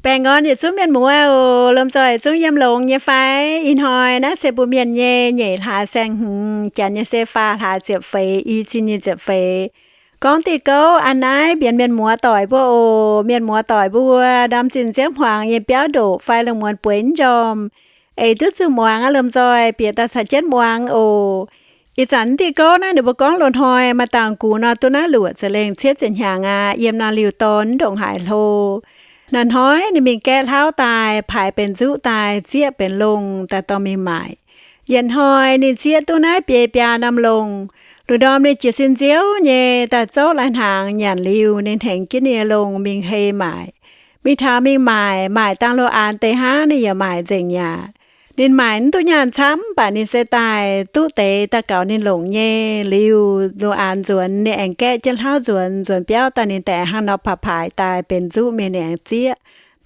Baengh orn yietc zungv mienh muoz oc. Lomh nzoih zungv yiem longx nyei fai? Ih hnoi naaiv se mbuo mienh nyei nyeic hlaax saeng-hmz, janx nyei se faah hlaax ziepc feix, i cin nyic ziepc feix. Gorngv diuh gouv a'hneiv mbienx mienh muoz doic mbuo oc. Mienh muoz doic mbuo ndorm zinh nziouv hmuangx yiem biauv ndoqc fai lungh muonz bueix njormh, eix duqv zuqc muangx aqv. Lomh nzoih bieqc daaih caux jienv muangx oc. Ih zanc diuh gouv naaiv ninh mbuo gorngv loz-hnoi maaih dangh gux nor, duqv naaiv luoqc ziepc lengh cietv ziepc hnyangx aqv. Yiem naaiv liuz dorn ndongc haaix hlo. Naaiv-hnoi ninh mingh gaeqv hlauv daaih, paaix benx nzuqv daaih, zieqv benx longh daaih dorh mingh maaic. Yietc hnoi ninh zieqv duqv naaiv biei biaa norm longh. Lungh ndorm ninh jiez sin nziouv nyei daaih zouv lai-hnaangx nyanc liuz, ninh hnengx jienv ninh nyei longh mingh hei maaic. Mingh taux mingh maaic, maaic dangh lo aanx deix hnangv, ninh yaac maaic nzengc yaac. Ninh maaic mv duqv nyaanh camv, mv baac ninh se daaih duqv deix daaih gaux ninh longc nyei. Liuz lo aanx nzuonx, ninh aengx gaeqv jienv hlauv nzuonx, nzuonx biauv daaih ninh daaih hnangv nor paaix paaix daaih benx nzuqv mingh, ninh aengx zieqv.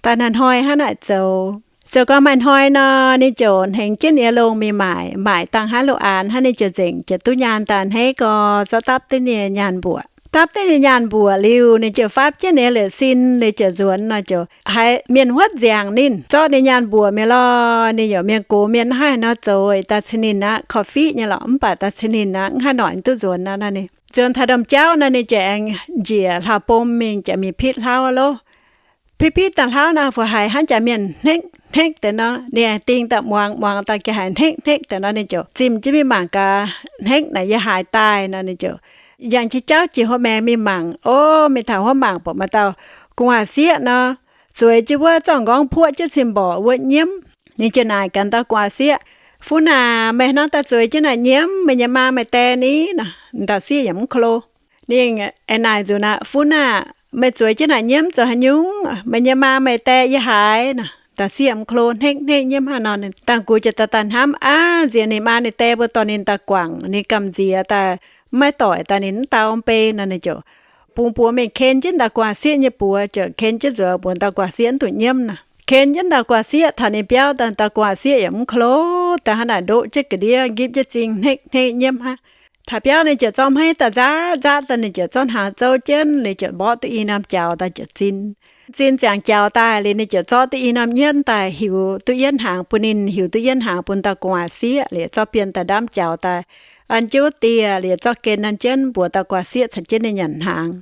Daaih naaiv hnoi hnangv naaic zoux. Ziouc gorngv maaih hnoi nor, ninh ziouc hnengx jienv ninh nyei longh mingh maaic. Maaic dangh hnangv lo aanx hnangv, ninh ziouc nzengc, ziouc duqv nyaanh daaih hneiv gau, zorqv dapv duqv ninh nyei nyaanh mbuoqc. Dapv duqv ninh nyaanh mbuoqc liuz, ninh ziouc fapv jienv ninh nyei liuz sin, ninh ziouc nzuonx nor ziouc haiz mienh huotv nziangx ninh, zorqv ninh nyaanh mbuoqc mi'aqv lorh. Ninh yaac mienh gox mienh, hnangv haaix nor zoux daaih cin ninh aqv, korv-fiqv nyei lorqc, mv baac daaih cin ninh aqv, mv haih noic duqv nzuonx aqv nor. Ninh nzuonx taux domh jauv nor, ninh ziouc aengx njiec hlauv-bom mingh, ziouc mingh pitv hlauv loh. Pitv pitv dangh hlauv nor, fu haiz hnangv jaax mienh hnekv hnekv deix nor, ninh aengx ding daaih muangx, muangx daaih ga'haiz hnekv hnekv deix nor, ninh ziouc zimh jienv mingh mangc gaax, hnekv naaic yiem haaix daaih nor, ninh ziouc yangh jienv jauv jiex huov maengx mingh mangc. O, mingh taux huov mangc buatc maaih dauh gu'nguaaz-sieqv nor, zueiz jienv wuov zorngh nqorngv puoqv jienv cin-mborqc wuov nyiemv. Ninh ziouc naaic gaax dauh gu'nguaaz-sieqv, Fuqv naaic, meih hnangv daaih zueiz jienv naaic nyiemv, meih nyei maa meih dae ni? Nor, dauh sieqv yaac mv ko lo. Ninh aengx naaic nzunc aqv, Fuqv naaic, meih zueiz jienv naaic nyiemv zoux haaix nyungc? Meih nyei maa meih dae yiem haaix? Nor, dauh sieqv mv ko lo, hnekv hnekv nyiemv hnangv nor. Dangh gux ziouc daaih daaih hnamv, Aav, nziex ninh maa ninh dae mbuo dorh ninh daaih guangc, ninh gamh nziex daaih, maiv doic daaih ninh mv dau mbei nor. Ninh ziouc bungx buoz mingh ken jienv dauh gu'nguaaz-sieqv nyei buoz, ziouc ken jienv nzuonx mbuox dauh gu'nguaaz-sieqv mv dungx nyiemv nor. Ken jienv dauh gu'nguaaz-sieqv taux ninh biauv daaih, dauh gu'nguaaz-sieqv yaac mv ko lo, daaih hnangv naaic ndoqv jienv ga'ndiev, nqipv jienv zing, hnekv hnekv nyiemv hnangv. Taux biauv ninh ziouc zorqv hmeiv daaih nzaatv nzaatv daaih, ninh ziouc zorqv hnaangx zouv jienv, ninh ziouc mborqv duqv i norm jaux daaih ziouc zin. Zin ziangx jaux daaih liuz, ninh ziouc zorqv duqv i norm nyienv daaih, hiuc duqv yietv hnaangx bun ninh, hiuc duqv yietv hnaangx bun dauh gu'nguaaz-sieqv liuz, zorqv bienh daaih ndamv jaux daaih, an jiuv dieh liuz, zorqv gen an jienv mbuox dauh gu'nguaaz-sieqv caux jienv ninh nyanc hnaangx.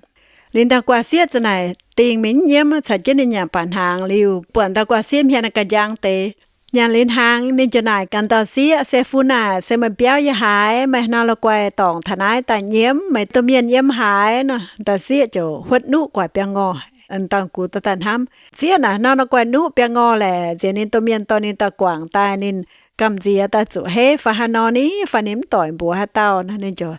Liuz dauh gu'nguaaz-sieqv za'naaic dingh mingh mv nyiemv, caux jienv ninh nyanc baac hnaangx liuz, buatc dauh gu'nguaaz-sieqv hmien ga'njang deix. Nyanc liuz hnaangx, ninh ziouc naaic gaax dauh sieqv, Se fuqv naaic, se meih biauv yiem haaix? Meih hnangv la'guaih dorngc taux naaiv daaih nyiemv, meih domh mienh yiem haaix? Nor, dauh sieqv ziouc huotv nuqv guaax biaa ngorh. Dangh gux daaih daaih hnamv, Sieqv naaic hnangv la'guaih nuqv biaa ngorh laeh, nziex ninh domh mienh dorh ninh daaih guangc daaih, ninh gamh nziex daaih zuqc heiv fai haaix nor ni? Fai ninh mv doic mbuox haaix dauh? Nor, ninh ziouc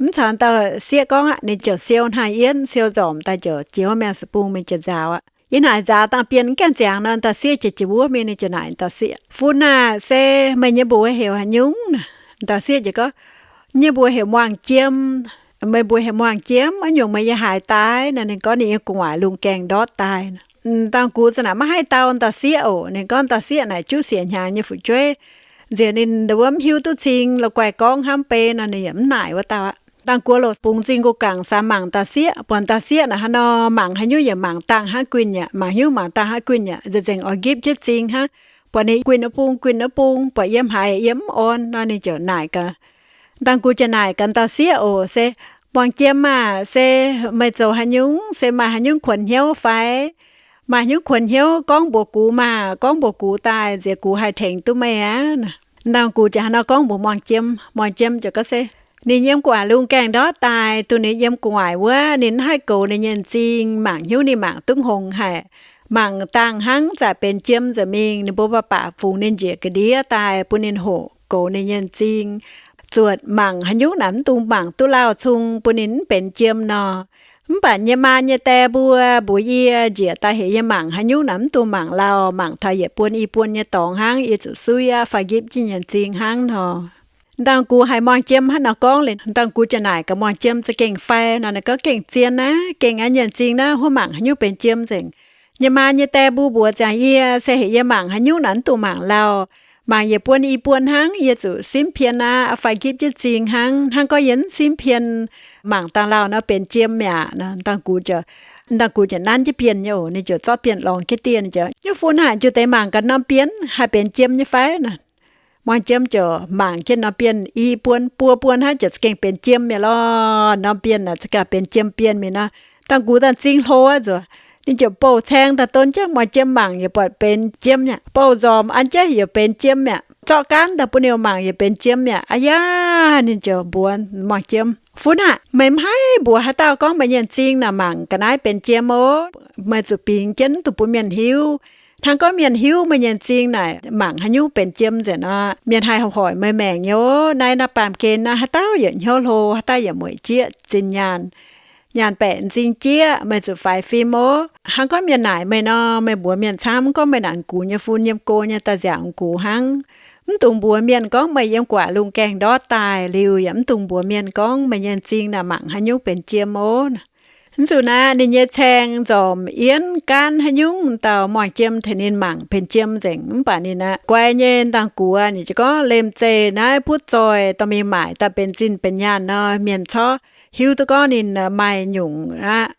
mv caux dauh sieqv gorngv aqv. Ninh ziouc siou hnaangx yienv, siou nzormc daaih ziouc jiex wuov maengx su bung mingh ziouc nzaaux aqv. Yiem naaic nzaaux dangh bienh gaengh ziangx nor, dauh sieqv ziouc jiex wuov mingh, ninh ziouc naaic dauh sieqv, Fuqv naaic, se meih nyei mbuox heuc haaix nyungc? Dauh sieqv ziouc gorngv, Nyei mbuox heuc Muangh Jiem. Meih mbuox heuc Muangh Jiem, wuov nyungc meih yiem haaix daaih? Nor, ninh gorngv ninh yiem gu'nguaaic lungh gaengh ndortv daaih. Dangh gux za'naaic maiv haih dau dauh sieqv oc. Ninh gorngv dauh sieqv naaic juqv siec hnyangx nyei fu'jueiv, nziex ninh wuov mv hiuv duqv cing, la'guaih gorngv hnamv bei nor, ninh yaac mv naaic wuov dauh aqv. Dangh gux loc bungx zingh nqox-gangc saax mangc dauh sieqv, buatc dauh sieqv naaic hnangv nor, mangc haaix nyungc yaac mangc dangh hnangv guinh yaac, mangc haaix nyungc mangc dangh hnangv guinh yaac, nzengc nzengc oix nqipv jienv zing hnangv. Buatc ninh guinh wuov bung, guinh wuov bung, buatc yiem haaix yiem mv orn nor, ninh ziouc naaic gaax. Dangh gux ziouc naaic gaax dauh sieqv oc, Se Muangh Jiem aah, se meih zoux haaix nyungc? Se maaih haaix nyungc kuonx hnyouv fai? Maaih haaix nyungc kuonx hnyouv gorngv mbuox gux maah! Gorngv mbuox gux daaih, nziex gux haih tengx duqv meih aqv. Dangh gux ziouc hnangv nor gorngv mbuox Muangh Jiem. Muangh Jiem ziouc gorngv, Se ninh yiem gu'nguaaic lungh gaengh ndortv daaih, duqv ninh yiem gu'nguaaic wuov, ninh mv haih goux ninh nyei m'zing, mangc hnyouv ninh mangc duqv hngongx haic. Mangc dangh hnangv zaqc benx jiem nzengc mingh. Ninh mbuo baac baac fungx ninh njiec ga'ndiev daaih bun ninh hoqc goux ninh nyei m'zing. Zuotc mangc haaix nyungc naaic mv dungx mangc duqv lauh cung bun ninh mv benx jiem nor. Mv baac nyei maa nyei dae mbuo mbuox yie, njiec daaih heuc yie mangc haaix nyungc naaic mv dungx mangc lauh, mangc taux yietc buonc i buonc nyei dorngx hnangv, yie zuqc suiv aqv fai nqipv jienv nyei m'zing hnangv nor. Dangh gux haiz Muangh Jiem hnangv nor gorngv liuz, Dangh gux ziouc naaic gaax Muangh Jiem, Se gengh fai? Nor, ninh gorngv, Gengh zien aqv. Gengh aqv. Nyei m'zing naaiv huov mangc haaix nyungc benx jiem nzengc. Nyei maa nyei dae mbuo mbuox ziangx yie, se heuc yie mangc haaix nyungc naaic mv dungx mangc lauh, mangc yietc buonc i buonc hnangv, yie zuqc simv pien aqv fai nqipv jienv m'zing hnangv. Hnangv gorngv yie mv simv pien, mangc dangh lauh nor benx jiem mi'aqv. Dangh gux ziouc Dangh gux ziouc nanv jienv bienh nyei oc. Ninh ziouc zorqv bienh lorngx jienv dieh, ninh ziouc, Nyuv fun aah, njuov deix mangc gaax norm bienh haih benx jiem nyei fai? Naaic, muangh jiem ziouc mangc jienv norm bienh i buon buo buon hnangv, ziouc za'gengh benx jiem mi'aqv lorh. Norm bienh aah, za'gengh benx jiem bienh mingh nor. Dangh gux daaih m'zing hlo aqv nzuonx. Ninh ziouc bouh caeng daaih don jienv, muangh jiem mangc yaac buatc benx jiem mi'aqv. Bouh nzormc an jienv yaac benx jiem mi'aqv. Zorqv gaanv daaih bun ninh mangc yaac benx jiem mi'aqv. Aa yaa, ninh ziouc mbuox muangh jiem, Fun aah, meih mv haih mbuox haaix dauh gorngv meih nyei m'zing naaic mangc ga'naaiv benx jiem oc. Meih zuqc bingx jienv, mv dungx bun mienh hiuv. Hnangv gorngv mienh hiuv meih nyei m'zing naaic mangc haaix nyungc benx jiem nzengc nor, mienh haih hoic meih maengc nyei oc. Naaiv, naaiv baamh gen naaiv, haaix dauh yaac hnyouv hlo, haaix dauh yaac mueic jieqv, zinh nyaanh, nyaanh baeqc m'zing jieqv. Meih zuqc faix fim oc. Hnangv gorngv mienh naaic meih nor, meih mbuox mienh camv gorngv meih naaic gux nyei fun yiem go nyei daaih nziaauc gux hnangv. Mv dungx mbuox mienh gorngv meih yiem gu'nguaaic lungh gaengh ndortv daaih. Liuz yaac mv dungx mbuox mienh gorngv meih nyei m'zing naaic mangc haaix nyungc benx jiem oc. Naaiv nzunc naaiv ninh nyei caeng nzormc, yienv, gaanv, haaix nyungc dauh muangh jiem tengx ninh mangc benx jiem nzengc. Mv baac ninh aqv, guai nyei, dangh gux ninh ziouc gorngv, Lemh zeih naaiv butv zoih dorh mingh maaic daaih benx zinh benx nyaanh nor, mienh corc hiuv duqv gorngv ninh maaih nyungc aqv.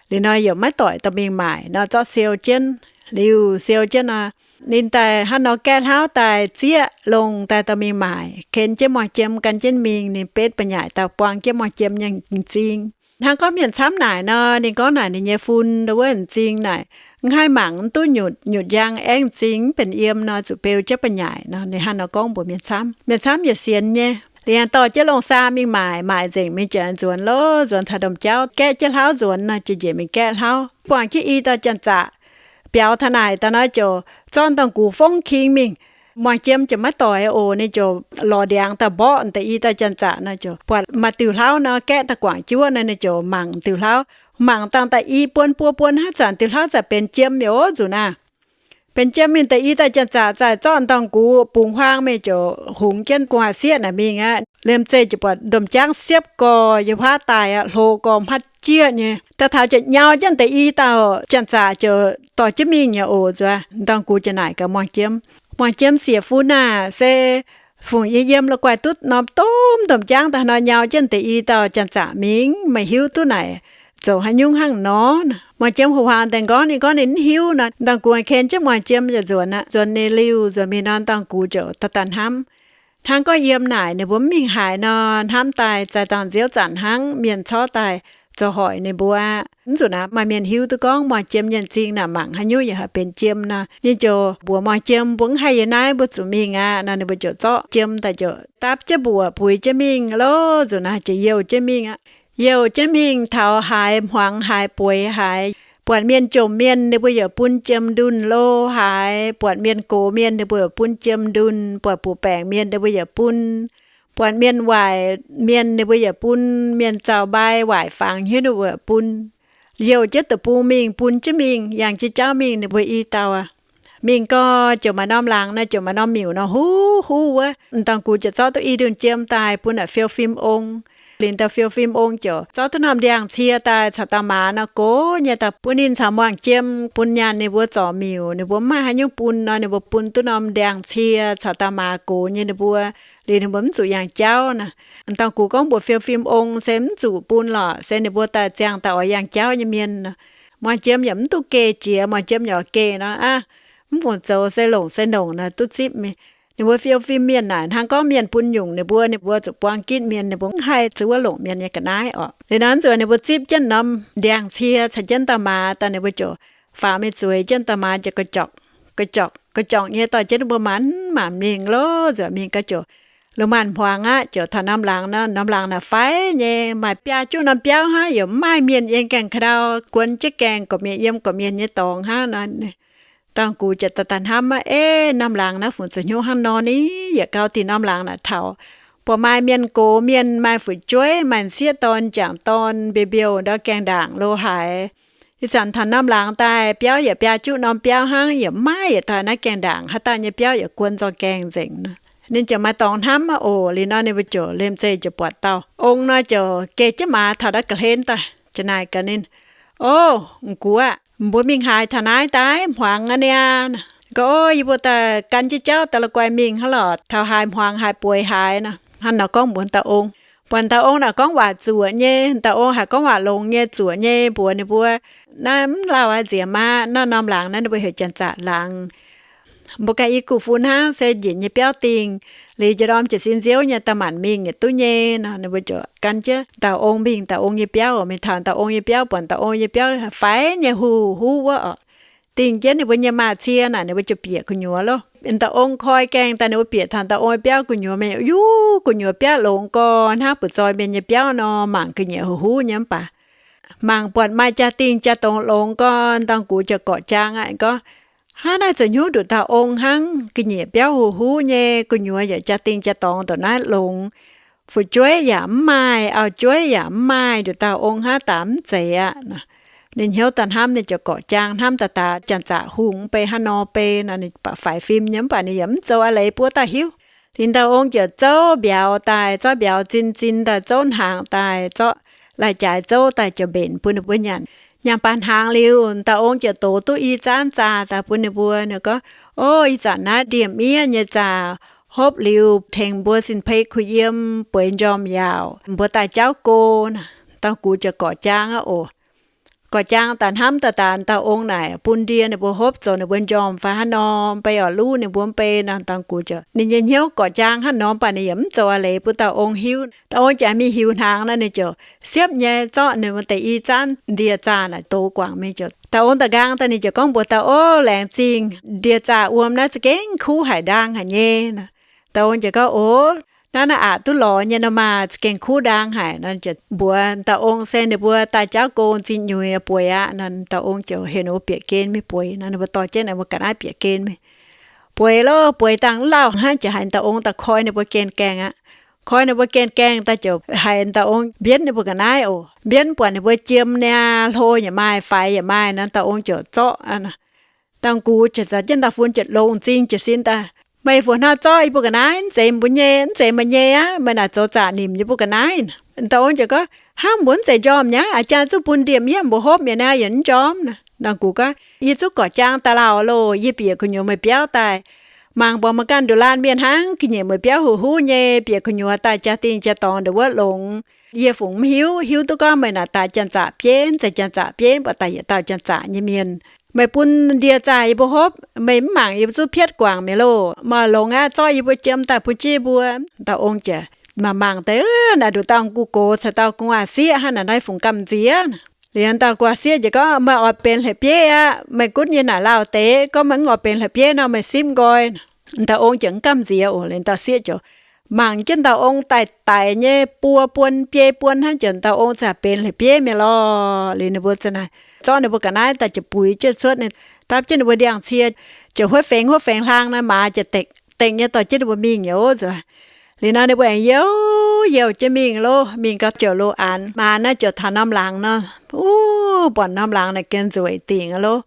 Liuz nor yaac maiv doic dorh mingh maaic nor, zorqv siou jienv. Liuz siou jienv nor, ninh daaih hnangv nor gaeqv hlauv daaih zieqv longh daaih dorh mingh maaic, ken jienv muangh jiem gan jienv mingh. Ninh betv ba'nyaaic dauh buang jienv muangh jiem nyei m'zing. Hnangv gorngv mienh camv naaic nor, ninh gorngv naaic ninh nyei fun wuov m'zing naaic, mv haih mangc mv duqv nyutc, nyutc njang aengv m'zing mv benx yiem nor, zuqc beu jienv ba'nyaaic nor. Ninh hnangv nor gorngv mbuox mienh camv. Mienh camv yaac sienx nyei. Liuz dorh jienv longh saa mingh maaic, maaic nzengc mingh ziouc nzuonx loh, nzuonx taux domh jauv, gaeqv jienv hlauv nzuonx nor, ziouc njiec mingh gaeqv hlauv, buangh jienv i dauh janx-zaqc biaux taux naaic daaih nor, ziouc zorqv dangh gux fongv king mingh. Muangh jiem ziouc maiv doic oc. Ninh ziouc lorz ndiangx daaih mborqv deix i dauh janx-zaqc nor, ziouc buatc maaih diuh hlauv nor gaeqv daaih guangc juov nor, ninh ziouc mangc diuh hlauv. Mangc dangh daaih i buon buo buon hnangv, zanc diuh hlauv zanc benx jiem mi'aqv nzuqc naaiv. Benx jiem mingh deix i dauh janx-zaqc zaaih zorqv dangh gux bungx huaang mingh, ziouc hungx jienv gu'nguaaic sieqv naaic mingh aqv. Liemh zeih ziouc buatc domh jaangv siepv gorx yiem huaav daaih aqv, hlo gorx hmatv jieqv nyei. Daaih taux ziouc nyau jienv deix i dauh janx-zaqc ziouc dorh jienv mingh nyei oc. Nzuqc dangh gux ziouc naaic gaax muangh jiem, Muangh jiem, sieqv fun aah, se fungc yie yiem la'guaih duqv norm domh domh jaangv daaih nor nyau jienv deix i dauh janx-zaqc mingh, meih hiuv duqv naaic zoux haaix nyungc hnangv nor? Muangh jiem huaax huaang deix gorngv, ninh gorngv ninh mv hiuv nor. Dangh gux ken jienv muangh jiem yaac nzuonx aqv. Nzuonx ninh liuh nzuonx mingh nor, dangh gux ziouc daaih daaih hnamv, hnangv gorngv yiem naaic ninh mbuo mv mingh haaix nor, hnamv daaih zaaih dangh nziouv zanc hnangv, mienh corc daaih zoux hoic ninh mbuo aqv. Mv zuqc naaiv maaih mienh hiuv duqv gorngv muangh jiem nyei m'zing naaic mangc haaix nyungc yaac haih benx jiem nor. Ninh ziouc mbuox muangh jiem, mbuo mv haih yiem naaiv, mbuo zuqc mingh aqv nor. Ninh mbuo ziouc zorqv jiem daaih ziouc dapv jienv mbuoqc buix jienv mingh loh. Nzuqc naaiv ziouc youh jienv mingh aqv. Youh jienv mingh taux haaix hmuangx haaix bueix haaix, buatc mienh jomc mienh ninh mbuo yaac bun jiem ndunh lo haaix, buatc mienh gox mienh ninh mbuo yaac bun jiem ndunh, buatc buoz-baengc mienh ninh mbuo yaac bun, buatc mienh waaic mienh ninh mbuo yaac bun, mienh zaux mbai waaic fangx hnyouv ninh mbuo yaac bun. Youh jienv deic-bung mingh, bun jienv mingh, yangh jienv jauv mingh, ninh mbuo i dauh aqv. Mingh gau, ziouc maaih norm laangz nor, ziouc maaih norm miuc nor, huv huv wuov. M'dangc gux ziouc zorqv duqv i ndunh jiem daaih bun naaic fiou fim ong. Liuz dauh fiou fim ong ziouc zorqv duqv norm ndiangx-cie daaih caux dauh maaz nor, gox nyei daaih bun ninh caux muangh jiem, bun nyaanh ninh mbuo zorc miuc. Ninh mbuo mv maaih haaix nyungc bun nor, ninh mbuo bun duqv norm ndiangx-cie caux dauh maaz gox nyei ninh mbuo. Liuz ninh mbuo mv zuqc yangh jauv nor. M'dangc gux gorngv mbuox fiou fim ong se mv zuqc bun lorqc, se ninh mbuo daaih ziangh daaih oix yangh jauv nyei mienh nor. Muangh jiem yaac mv duqv geh jiex, muangh jiem yaac geh nor aqv. Mv fungc zoux se longc se nongc nor duqv zipv mingh. Ninh mbuo fiou fim mienh naaic, hnangv gorngv mienh bun nyungc ninh mbuo, ninh mbuo zuqc buang gitv mienh, ninh mbuo mv haih zuov longc mienh nyei ga'naaiv orqc. Liuz nor nzuonx ninh mbuo zipv jienv norm ndiangx-cie caux jienv dauh maaz daaih, ninh mbuo ziouc faaux mingh zueiz jienv, dauh maaz ziouc ga'jorqc, ga'jorqc, ga'jorqc nyei dorh jienv ninh mbuo maanc maanc mingh loh. Nzuonx mingh gau ziouc lungh maanz hmuangx aqv, ziouc taux norm laangz nor. Norm laangz naaic faix nyei, maaih biaa juqv norm biauv hnangv, yaac mv maaih mienh yiem gaengh ka'ndau, guon jienv gaengh gorqv-mienh yiem gorqv-mienh nyei dorngx hnangv nor. M'dangc gux ziouc daaih daaih hnamv aqv, Eix, norm laangz naaiv fungc zoux hnyouv hnangv nor ni? Yietc gau dinh norm laangz naaic taux, buatc maaih mienh gox mienh, maaih fu'jueiv, maaih m'sieqv dorn, m'jangc dorn, mbiouh mbiouh ndau gaengh ndaangc lo haaix. Ih zanc taux norm laangz daaih, biauv yaac biaa juqv norm biauv hnangv, yaac mv maaih yietc dauh naaiv gaengh ndaangc, haaix dauh nyei biauv yaac guon nzorng gaengh nzengc nor. Ninh ziouc maaih dorngx hnamv aqv oc. Liuz nor ninh mbuo ziouc liemh zeih ziouc buatc dauh ong nor, ziouc geh jienv maaz taux naaiv ga'hlen daaih, ziouc naaic gaax ninh, O, m'gux aac, mbuo mingh haaix taux naaiv daaih? Hmuangx aqv niaa. Gorngv, O, yie mbuo daaih gan jienv jauv daaih la'guaih mingh hnangv lorqc, taux haaix hmuangx haaix bueix haaix nor. Hnangv nor gorngv mbuox dauh ong. Buatc dauh ong naaic gorngv waac zuoqc nyei, dauh ong haiz gorngv waac longx nyei, zuoqc nyei, mbuox ninh mbuo, naaiv mv lauh aqv, nziex maah, naaiv norm laangz naaiv ninh mbuo heuc Janx-Zaqc Laangz. Mbuo ganh i guv funx hnangv, se njiec nyei biauv dingh, liuz njang ndorm jiez sin nziouv nyei, daaih maanc mingh yietc duqv nyei nor. Ninh mbuo ziouc gan jienv dauh ong mingh dauh ong nyei biauv, mingh taux dauh ong nyei biauv, buatc dauh ong nyei biauv faix nyei, huv-huv wuov oc. Dingh jienv ninh mbuo nyei maaz-cie naaic, ninh mbuo ziouc bieqc gu'nyuoz loh. Dauh ong koi gaengh daaih, ninh mbuo bieqc taux dauh ong nyei biauv gu'nyuoz, mingh yuv gu'nyuoz biauv longx gorx hnangv butv-zoih mienh nyei biauv nor, mangc ga'nyiec huv-huv nyei mv baac mangc buatc maaih jaa-dingh jaa-dongz longx gorx. Ndangh gux ziouc gorqv-jaang aqv gorngv, Hnangv naaiv zoux hnyouv nduqc dauh ong hnangv, ga'nyiec biauv huv-huv nyei, gu'nyuoz yaac jaa-dingh jaa-dongz ndongc naaiv longx. Fu'jueiv yaac mv maaih, auv-jueiv yaac mv maaih, nduqc dauh ong hnangv daaih mv zeiz aqv. Ninh hnyouv daaih hnamv, ninh ziouc gorqv-jaang hnamv daaih, daaih Janx-Zaqc Hungh mv bei hnangv nor bei nor, ninh baac faix fim nyei mv baac ninh yaac mv zoux a'leiz buo dauh hiuv. Liuz dauh ong ziouc zouv mbiauz daaih, zouv mbiauz zin zin daaih, zouv hnaangx daaih, zorqv lai-jaaix zouv daaih ziouc mbenc bun ninh mbuo nyanc. Nyanc baac hnaangx liuz, dauh ong ziouc dox duqv i zaanv zaah daaih bun ninh mbuo. Ninh gorngv, O, ih zanc naaiv ndiemh miev nyei zaah, hopv liuz tengx mbuo sin-peix kuh yiem bueix njormh yaauc, mbuo daaih jauv go. Ndangh gux ziouc gorqv-jaang aqv oc. Gorqv-jaang daaih hnamv daaih, daaih dauh ong naaic bun ndie ninh mbuo hopv zoux ninh mbuo njormh fai hnangv nor, mv bei oix luv ninh mbuo mv bei nor. Ndangh gux ziouc ninh nyei hnyouv gorqv-jaang hnangv nor, mv baac ninh yaac mv zoux a'leiz bun dauh ong hiuv. Dauh ong ziouc mingh hiuc hnaangx nor, ninh ziouc siepv nyei zorqv ninh mbuo deix i zaanv ndie zaah naaic dox guangc mingh ziouc. Dauh ong daaih nqaang daaih, ninh ziouc gorngv mbuox dauh ong, Laengz zingh, ndie zaah wuom naaiv za'gengh kuv haic, ndaang haic nyei. Dauh ong ziouc gorngv, O, naaiv naaiv aqc duqv lorz nyei nor maah, za'gengh kuv ndaang haic nor. Ziouc mbuox dauh ong se ninh mbuo daaih jauv go zingh nyuiz bueix aqv nor. Dauh ong ziouc heuc ninh mbuo bieqc gen mingh bueix nor, ninh mbuo dorh jienv ninh mbuo ga'naaiv bieqc gen mingh bueix loh. Bueix dangh mv lauh hnangv, ziouc haiz dauh ong daaih koi ninh mbuo gen gaengh aqv. Koi ninh mbuo gen gaengh daaih ziouc haiz dauh ong mbienv ninh mbuo ga'naaiv oc. Mbienv buatc ninh mbuo jiem niaa, hlo yaac maaih, faix yaac maaih nor, dauh ong ziouc zorqv. Ndangh gux ziouc caux jienv dauh fun ziouc longc zingh jiez sin daaih, Meih fu'hnoi zorqv yie mbuo ga'naaiv? Mv zeiz mbuo nyei, mv zeiz meih nyei aqv. Meih naaic zoux zaqc nimc yie mbuo ga'naaiv. Dauh ong ziouc gorngv, Hnangv mbuo mv zeiz njormh nyei aqv, jang zuqc bun ndie-miev mbuo hopv mi'aqv naaiv, yietc mv njormh. Ndangh gux gorngv, Yie zuqc gorqv-jaang daaih lauh loh. Yie bieqc gu'nyuoz meih biauv daaih, mangc buatc meih ganh nduqc laanh mienh hnangv, ga'nyiec meih biauv huv-huv nyei, bieqc gu'nyuoz daaih jaa-dingh jaa-dorngx ndongc wuov longx. Yie fungc mv hiuv, hiuv duqv gorngv meih naaic daaih janx-zaqc bieiv, mv zeiz janx-zaqc bieiv, mv baac daaih yietc dauh janx-zaqc nyei mienh. Meih bun ndie zaah yie mbuo hopv, meih mv mangc yie mbuo zuqc pietv guangc mi'aqv loh. Meih longx aqv, zorqv yie mbuo jiem daaih bun jienv mbuo. Dauh ong ziouc mangc mangc deix, Naaic nduqc dauh gu gox caux dauh gu'nguaaz-sieqv hnangv naaic, naaiv fungx gamh nziex. Liuz dauh gu'nguaaz-sieqv ziouc gorngv, Meih oix benx hleix bieiv aqv. Meih gunv yie naaic lauh deix, gorngv meih mv oix benx hleix bieiv nor, meih simv nqoi. Dauh ong ziouc mv gamh nziex oc. Liuz dauh sieqv ziouc mangc jienv dauh ong daaih daic nyei buo buon biei buon hnangv, ziouc dauh ong ziouc benx hleix bieiv mi'aqv lorh. Liuz ninh mbuo ziouc naaic zorqv ninh mbuo ga'naaiv daaih ziouc buix jienv cuotv, dapv jienv ninh mbuo ndiangx-cie, ziouc huotv fengx huotv fengx hlang nor, maaz ziouc dekc dekc nyei dorh jienv ninh mbuo mingh nyei oc nzuonx. Liuz nor ninh mbuo aengx youh youh jienv mingh loh, mingh gau ziouc loz-aanx. Maaz naaiv ziouc taux norm laangz nor, uv, buatc norm laangz naaic gengh nzueic dingc loh.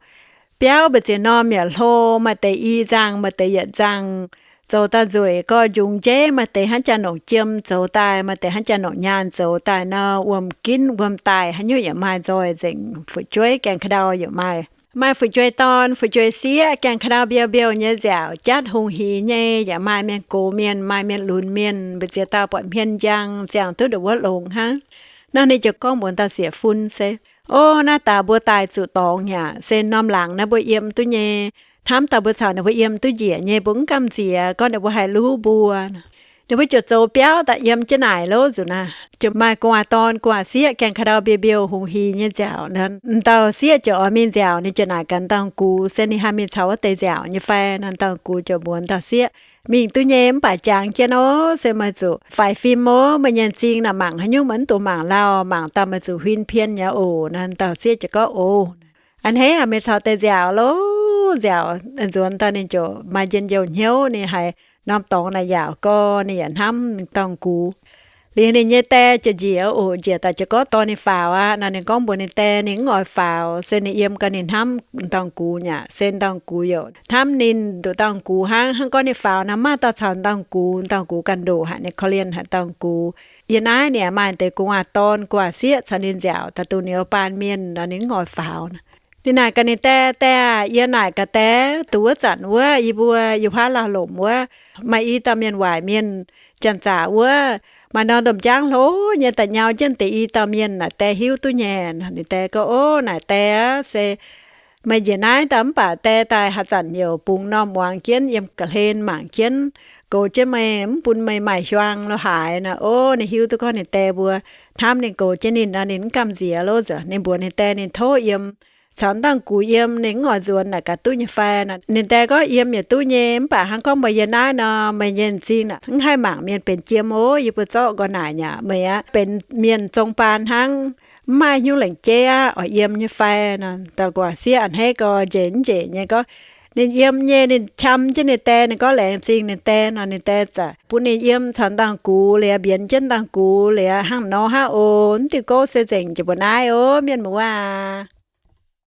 Biauv mbu'ziex norm yaac hlo, maaih deix i nzangh, maaih deix yietc nzangh, zoux daaih nzueic gorx njungx njeiv, maaih deix hnangv jaa-nongc jiem zoux daaih, maaih deix hnangv jaa-nongc nyaanh zoux daaih nor, wuom-ginv wuom-daaih haaix nyungc yaac maaih, nzoih nzengc, fu'jueiv gaengh ka'ndau yaac maaih. Maaih fu'jueiv dorn, fu'jueiv sieqv, gaengh ka'ndau mbiouh mbiouh nyei nziaauc, jatv hungh hiz nyei, yaac maaih mienh gox mienh, maaih mienh lunx mienh, mbu'ziex dauh buatc hmien njang, ziangh duqv ndongc wuov longx hnangv. Naaiv ninh ziouc gorngv mbuox dauh sieqv fun se, O, naaiv daaih mbuo daaih zuqc dorngx yaac se norm laangz naaiv mbuo yiem duqv nyei. Hnamv daaih mbuo caux ninh mbuo yiem duqv njiec nyei, mbuo mv gamh nziex gorngv ninh mbuo haih luv mbuo. Ninh mbuo ziouc zoux biauv daaih yiem jienv naaic loh nzuqc naaic. Ziouc maaih gu'nguaaz-dorn gu'nguaaz-sieqv gaengh ka'ndau mbiouh mbiouh hungh hiz nyei nziaauc. Dauh sieqv ziouc oix mingh nziaauc, ninh ziouc naaic gaax dauh gux se ninh haih mingh caux wuov deix nziaauc nyei fai nor. Dauh gux ziouc mbuox dauh sieqv, Mingh duqv nyei mv baac jangx jienv oc, se meih zuqc faix fim oc. Meih nyei m'zing naaic mangc haaix nyungc meih mv dungx mangc lauh, mangc daaih meih zuqc huin pien nyei oc. Naaiv dauh sieqv ziouc gorngv, Oc. A'hneiv haic, meih caux deix nziaauc loh. Nziaauc nzuonx daaih ninh ziouc maaih njien-youh hnyouv, ninh haiz norm dorngx naaic yaauc gorx, ninh yaac hnamv dauh gux. Liuz ninh nyei die ziouc njiec oc, njiec daaih ziouc gorngv dorh ninh faaux aqv. Naaiv ninh gorngv mbuox ninh die ninh mv oix faaux, se ninh yiem gau ninh hnamv dauh gux nyei aqv. Se dauh gux yaac hnamv ninh nduqc dauh gux hnangv. Hnangv gorngv ninh faaux nor, maaih dauh caux dauh gux, dauh gux ganh ndoqc haic, ninh korv-lienh haic dauh gux. Yie naaiv ninh maaih deix gu'nguaaz-dorn gu'nguaaz-sieqv caux ninh nziaauc daaih duqv ninh oix baan mienh nor, ninh mv oix faaux. Ninh naaic gaax ninh die, Die aah, yie naaic gaax die, duqv wuov zanc wuov yie mbuo, yie huaav lauh lomc wuov, maaih i dauh mienh waaic mienh, janx-zaqc wuov, Maaih norm domh jaangv hlo nyei daaih nyau jienv deix i dauh mienh naaic, die hiuv duqv nyei. Ninh die gorngv, Ov, naaic die aac, se meih njiec naaiv daaih mv baac die daaih haaix zanc youc bungx norm muangx jienv yiem ga'hlen mangc jienv, goux jienv meih, mv bun meih maaih hiuang lo haaix nor. Ov, ninh hiuv duqv gorngv ninh die mbuo hnamv ninh, goux jienv ninh nor, ninh mv gamh nziex lo. Ninh mbuox ninh die ninh tov yiem caux dangh gux yiem, ninh mv oix nzuonx naaic gaax duqv nyei fai nor. Ninh die gorngv, Yiem yaac duqv nyei, mv baac hnangv gorngv meih yiem naaiv nor, meih nyei m'zing naaic mv haih mangc mienh benx jiem ov. Yie mbuo zorqv nqoi naaic nyei, meih aqv benx mienh zong baan hnangv, mv maaih hnyouv lengc jeiv aqv, oix yiem nyei fai nor. Dauh gu'nguaaz-sieqv a'hneiv gau, njiec mv njiec nyei gorngv, Ninh yiem nyei. Ninh qam jienv ninh die, ninh gorngv laengz zingh ninh die nor, ninh die zaqc bun ninh yiem caux dangh gux liuz, mbienx jienv dangh gux liuz, hnangv nor hnangv oc. Mv diuh gouv se nzengc jiex mbuo naaiv oc, mienh muoz aac.